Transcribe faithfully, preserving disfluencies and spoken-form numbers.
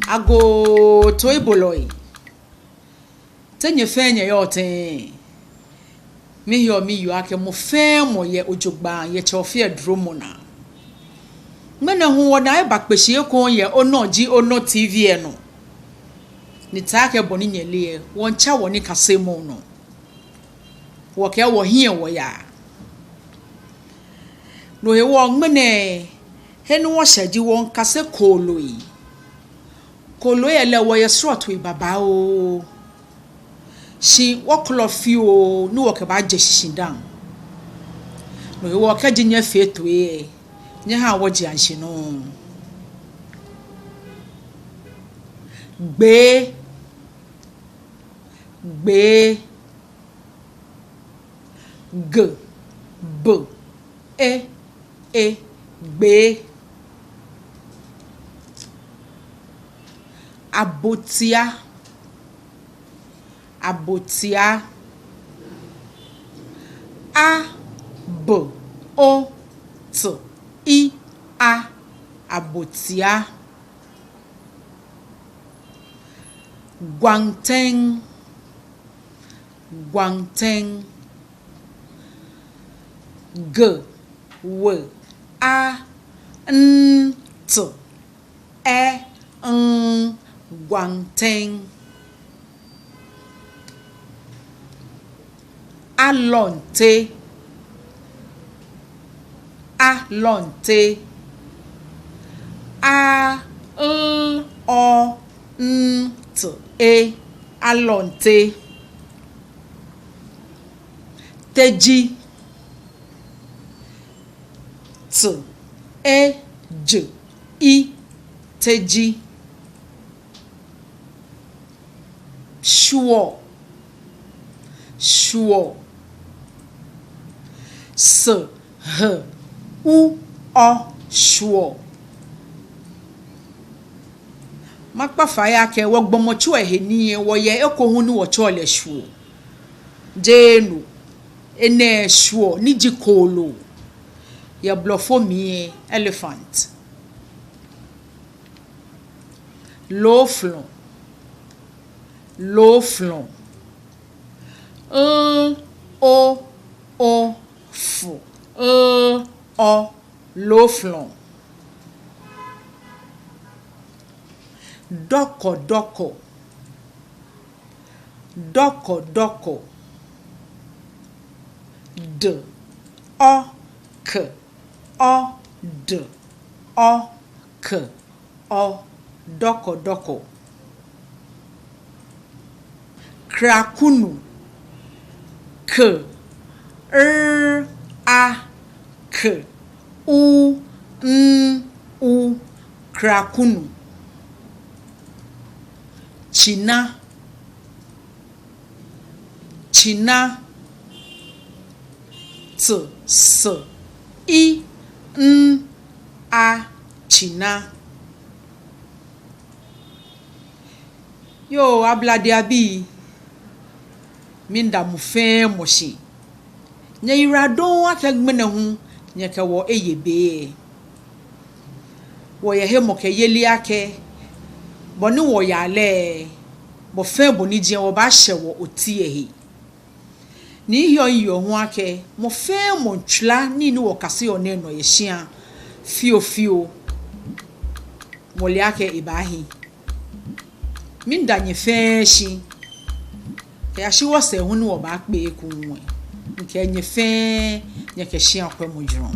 Agoo toibolɔi, te nyɛ fɛɛ nyɛyɔɔ tɛŋŋ? Miheɔ miyeɔ akɛ mɔ fɛɛ mɔ yɛ ojogbaŋŋ yɛ Tsɛ Ofe duromɔ naa. Ŋmɛnɛ hu wɔna eba kpeshi ekoŋŋ yɛ Ono Ji Ono T V lɛ nɔ. Ni taakɛ bɔ ni nyɛle lɛ, wɔmiitsa wɔnikasemɔ nɔ. Wɔkɛ wɔhiɛ wɔyaa. No hewɔ ŋmɛnɛ, he ni wɔshɛ ji wɔmiikase kooloi. Kooloi lɛ lɛ wɔyɛ srɔtoi babaoo. Shi wɔkɔlɔ fioo ni wɔkɛbaaje shishi dã. No hewɔ kɛji nyɛfee toi lɛ, nyɛhaa wɔjea shishi nɔŋŋ. Gbee. Gbee. G, B, E, E, gbee. Abotia. Abotia. A, B, O, T, I, A. Abotia. Gwantɛŋ. Gwantɛŋ. G, W, A, N, T, Ɛ, Ŋ, gwantɛŋ. Alɔnte. Alɔnte. A, L, Ɔ, N, T, E. Alɔnte. Teji. T, E, J, I. Teji. Shwuɔ. Shwuɔ. S, H, U, Ɔ, shwuɔ. Makpa fai akɛ wɔgbɔmɔtso lɛ he nii lɛ, wɔyɛ eko hu ni wɔtsɛɔ lɛ shwuɔ. Jeee no, enɛ shwuɔ ni ji kooloo. Yɛ blɔfo mli lɛ, elephant. Looflɔ. Looflɔ. L, O, O, F, L, Ɔ, looflɔ. Dɔkɔdɔkɔ. Dɔkɔdɔkɔ. D, Ɔ, K, Ɔ, D, Ɔ, K, Ɔ, dɔkɔdɔkɔ. Krakunu. K, R, A, K, U, N, U, krakunu. Tsina. Tsina. T, S, I, N, A, tsina. Yoo, Ablade abii, miida mɔ fɛɛ mɔ shi. Nyɛyiwaladɔŋŋ akɛ ŋmɛnɛ hu nyɛkɛ wɔ eye be lɛ. Wɔyɛ hemɔkɛyeli akɛ bɔ ni wɔyaa lɛ, bɔ fɛɛ bɔ ni ji lɛ wɔbaashɛ wɔ oti lɛ he. Ni miheɔ miyeɔ hu akɛ mɔ fɛɛ mɔ miitswa nii ni wɔkaseɔ nɛɛ nɔ yɛ shia fiofio. Wɔle akɛ ebaahi. Miida nyɛ fɛɛ shi. Kɛyashi wɔsɛɛ hu ni wɔbaakpe ekoŋŋ lɛ, mikɛ nyɛ fɛɛ nyɛkɛ shia kwɛmɔ jurɔ.